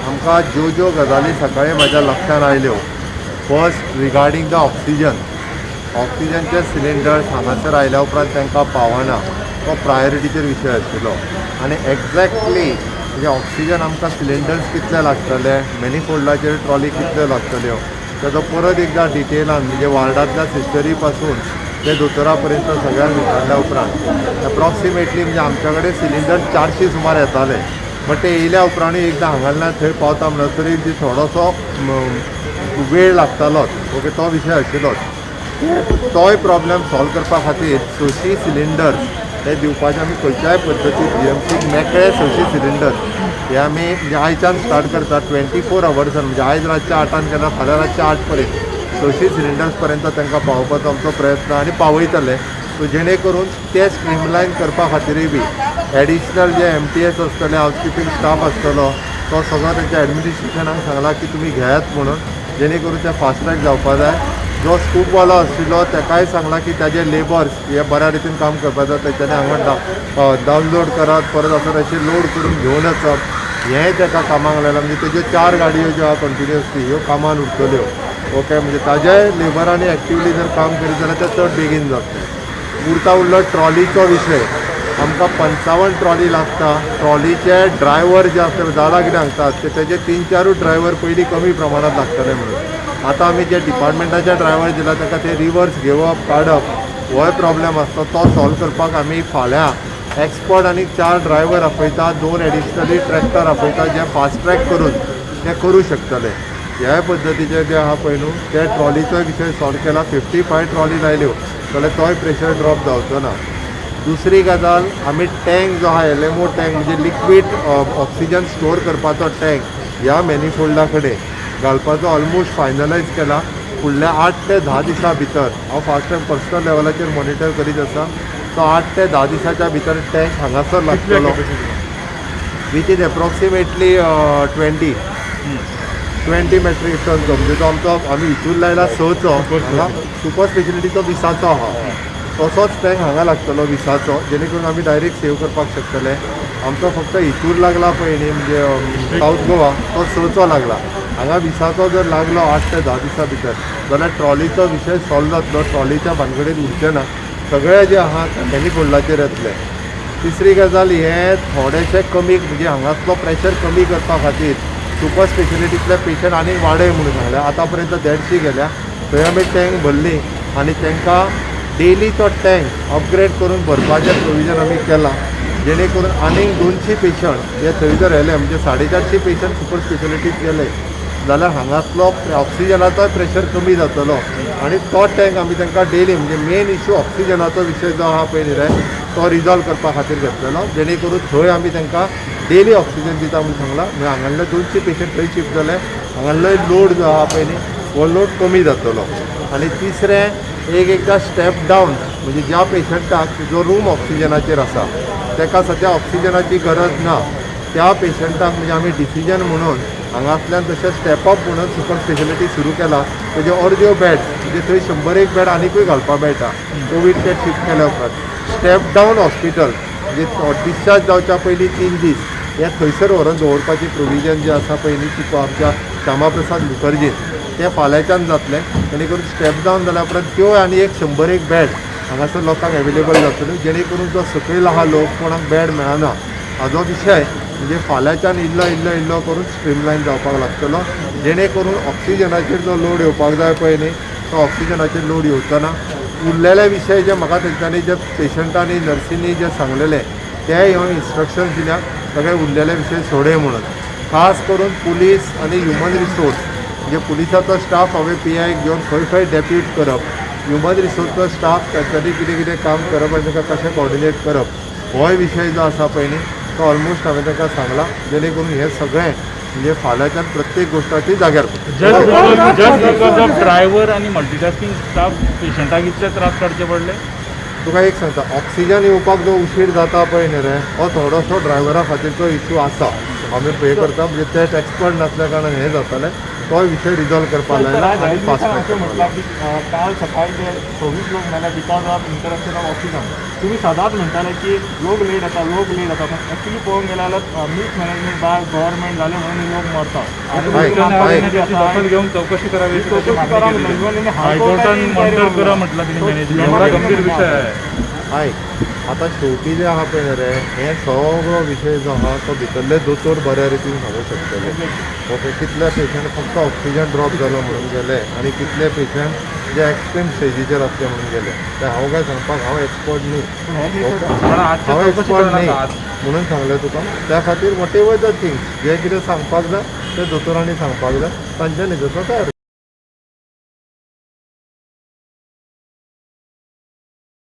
आमकां ज्यो ज्यो गजाली सकाळी म्हाज्या लक्षान आयल्यो, फर्स्ट रिगार्डींग the oxygen, ऑक्सिजनचे सिलिंडर्स हांगासर आयल्या उपरांत तांकां पावना, तो प्रायोरिटीचेर विशय आशिल्लो. आनी एग्जॅक्टली म्हणजे ऑक्सिजन आमकां सिलिंडर्स कितले लागतले, मेनिफोल्डाचेर ट्रॉली कितल्यो लागतल्यो, ताजो परत एकदां डिटेलान म्हणजे वार्डांतल्या सिस्टरी पासून ते दोतोरा पर्यंत सगळ्यांक विचारल्या उपरांत एप्रॉक्सिमेटली म्हणजे आमच्या कडेन सिलिंडर 400 सुमार येताले, बट ते येयल्या उपरांतूय एकदां हांगांतल्यान थंय पावता म्हणसर एक दीस थोडोसो वेळ लागतालोच. ओके, तो विशय आशिल्लोच. तोय प्रॉब्लेम सॉल्व करपा खातीर 600 सिलिंडर्स हे दिवपाचे आमी खंयच्याय पद्दतीन जीएमसीक मेकळे 600 सिलिंडर हे आमी म्हणजे आयच्यान स्टार्ट करता, 24 अवर्सान, म्हणजे आयज रातच्या 8 केला, फाल्यां रातच्या 8 पर्यंत 600 सिलिंडर्स पर्यंत तांकां पावोवपाचो आमचो प्रयत्न आनी पावयतले. सो जेणे करून ते स्ट्रीमलायन करपा खातीरूय बी एडिशनल जे एमटीएस आसतले, हावसकिपींग स्टाफ आसतलो, तो सगळो तेंच्या एडमिनिस्ट्रेशनाक सांगला की तुमी घेयात म्हणून, जेणे करून ते फास्ट ट्रॅक जावपा जाय. जो स्कूपवालो आशिल्लो ताकाय सांगला की ताजे लेबर्स हे बऱ्या रितीन काम करपा जाय, तेच्यांनी हांगा डावनलोड करात, परत आसा तशें लोड करून घेवन वचप, हेंय ताका कामाक लायलां. म्हणजे तेज्यो चार गाडयो ज्यो आहा कंटिन्युअसली ह्यो कामान उरतल्यो. ओके, म्हणजे ताज्याय लेबरांनी एक्टिवली जर काम करीत जाल्यार तें चड बेगीन जातलें. उरता उरलो ट्रॉलीचो विशय. आमकां 55 ट्रॉली लागता. ट्रॉलीचे ड्रायव्हर जे आसता, जाला कितें सांगतात ते तेजे तीन चारूच ड्रायव्हर पयलीं कमी प्रमाणांत लागतले म्हणून. आतां आमी जे डिपार्टमेंटाचे ड्रायव्हर दिला ताका ते रिवर्स घेवप काडप होय प्रॉब्लेम आसता. तो सॉल्व करपाक आमी फाल्यां एक्सपर्ट आनी चार ड्रायव्हर आपयता, दोन एडिशनली ट्रॅक्टर आपयता, जे फास्ट ट्रॅक करून ते करूं शकतले. ह्याय पद्दतीचे जे आहा पळय न्हू, ते ट्रॉलीचोय विशय सॉल्व केला. 55 ट्रॉली लायल्यो जाल्यार तोय प्रेशर ड्रॉप जावचो ना. दुसरी गजाल, आमी टँक जो आहा, एलएमओ टँक, म्हणजे लिक्वीड ऑक्सिजन स्टोर करपाचो टँक ह्या मॅनिफोल्डा कडेन घालपाचो ऑलमोस्ट फायनलायज केला. फुडल्या 8 ते 10 दिसां भितर, हांव फास्ट टायम पर्सनल लेवलाचेर मॉनिटर करीत आसा, तो 8 ते 10 दिसाच्या भितर टँक हांगासर लागतलो, which is approximately 20 metric टनचो. म्हणजे तो आमचो आमी हितूर लायला सचो, हांगा सुपर स्पेशलिटीचो 20चो आहा, तसोच टँक हांगा लागतलो 20चो, जेणे करून आमी डायरेक्ट सेव करपाक शकतले. आमचो फक्त हितूर लागला पळय न्ही, म्हणजे सावथ गोवा, तो सचो लागला. हांगा 20चो जर लागलो 8 ते 10 दिसां भितर जाल्यार ट्रॉलीचो विशय सॉल्व जातलो. ट्रॉलीच्या भानगडीत उरचें ना, सगळे जे आहा ते मॅनिफोल्डाचेर येतले. तिसरी गजाल, हें थोडेशें कमी, म्हणजे हांगासलो प्रेशर कमी करपा खातीर सुपर स्पेशलिटींतले पेशंट आनीक वाडय म्हणून सांगलें. आतां पर्यंत 150 गेल्या. थंय आमी टँक भरली आनी तांकां डेली तो टँक अपग्रेड करून भरपाचें प्रोविजन आमी केलां, जेणे करून आनीक 200 पेशंट जे थंय जर येले, म्हणजे 450 पेशंट सुपर स्पेशलिटीत गेले जाल्यार हांगासलो ऑक्सिजनाचोय प्रेशर कमी जातलो. आनी तो टँक आमी तांकां डेली, म्हणजे मेन इशू ऑक्सिजनाचो विशय जो आहा पळय न्ही रे, तो रिजॉल्व करपा खातीर घेतलेलो, जेणे करून थंय आमी तांकां डेली ऑक्सिजन दिता म्हणून सांगलां. म्हणजे हांगासले 200 पेशंट थंय शिफ्ट जाले, हांगासलोय लोड जो आहा पळय न्ही, हो लोड कमी जातलो. आनी तिसरें, एक एकदां स्टेप डावन, म्हणजे ज्या पेशंटाक जो रूम ऑक्सिजनाचेर आसा, ताका सद्या ऑक्सिजनाची गरज ना, त्या पेशंटाक म्हणजे आमी डिसिजन म्हणून हांगासल्यान तशें स्टेप अप म्हणून सुपर स्पेशलिटी सुरू केला. तेज्यो अर्द्यो बेड, म्हणजे थंय 101 बेड आनिकूय घालपाक मेळटा कोवीड केअर शिफ्ट केल्या उपरांत. स्टेप डावन हॉस्पिटल, म्हणजे डिस्चार्ज जावच्या पयलीं 3 दीस हे थंयसर व्हरून दवरपाची प्रोविजन जे आसा पळय न्ही, ती आमच्या श्यामा प्रसाद मुखर्जीन, तें फाल्यांच्यान जातलें. जेणे करून स्टेप डावन जाल्या उपरांत त्यो आनी एक 101 बेड हांगासर लोकांक एवेलेबल जातल्यो, जेणे करून जो सकयल आहा लोक, कोणाक बेड मेळना, हाजो विशय म्हणजे फाल्यांच्यान इल्लो इल्लो इल्लो करून स्ट्रीमलायन जावपाक लागतलो, जेणे करून ऑक्सिजनाचेर जो लोड येवपाक जाय पळय न्ही, तो ऑक्सिजनाचेर लोड येवचो ना. उरलेले विशय जे म्हाका तेंच्यांनी, जे पेशंटांनी नर्सींनी जे सांगलेले, ते हांवें इन्स्ट्रक्शन्स दिल्या, सगळे उरलेले विशय सोडय म्हणून. खास करून पुलीस आनी ह्युमन रिसोर्स, म्हणजे पुलिसाचो स्टाफ हांवें पीआयक घेवन खंय खंय डेप्यूट करप, ह्युमन रिसोर्सचो स्टाफ तांच्यांनी कितें कितें काम करप आनी तांकां कशें कॉर्डिनेट करप, होय विशय जो आसा पळय न्ही, तो ऑलमोस्ट हांवें तांकां सांगला, जेणे करून हें सगळें म्हणजे फाल्यांच्यान प्रत्येक गोश्टाची जाग्यार पडटली. Just because of driver आनी मल्टीटास्किंग स्टाफ पेशंटाक इतले त्रास काडचे पडले? तुका एक सांगता, ऑक्सिजन येवपाक जो उशीर जाता पळय न्ही रे, हो थोडोसो ड्रायव्हरा खातीरचो इशू आसा. आमी हें करता, म्हणजे ते एक्सपर्ट नासल्या कारणान हें जातालें. तोय विशय रिजॉल्व करपा लायला आनी फास्ट ट्रॅक अशें करपा म्हटलां की काल सकाळी जे 26 लोक मेले because of interruption of oxygen. तुमी सदांच म्हणटाले की लोक लेट जाता, लोक लेट जाता, पण एक्चुली पळोवंक गेले जाल्यार मिसमॅनेजमेंट बाय गव्हर्मेंट जालें म्हणून हे लोक मरता. आणि हय, उच्च हय. न्यायालयाने त्याची दखल घेऊन चौकशी करावी अशी त्याची चौकशी मागणी करा केलेली म्हणून आहे. आणि हायकोर्टान हायकोर्टान मॉनिटर करा म्हटलं तिने मॅनेजमेंट. एवढा गंभीर विषय आहे. आयक, आतां शेवटी जे आहा पळय न्ही रे, हे सगळो विशय जो आहा तो भितरले दोतोर बऱ्या रितीन सांगूंक शकतले. ओके, कितले पेशंट फक्त ऑक्सिजन ड्रॉप जालो म्हणून गेले आनी कितले पेशंट जे एक्स्ट्रीम स्टेजीचेर आसले म्हणून गेले, ते हांव काय सांगपाक हांव एक्सपर्ट न्ही. ओके, पण आजची हांव चौकशी एक्सपर्ट करणार न्ही आज. म्हणून सांगलें तुका. त्या खातीर what ever the things, जे कितें सांगपाक जाय तें दोतोरांनी सांगपाक जाय, तांच्यानी जसो तयार.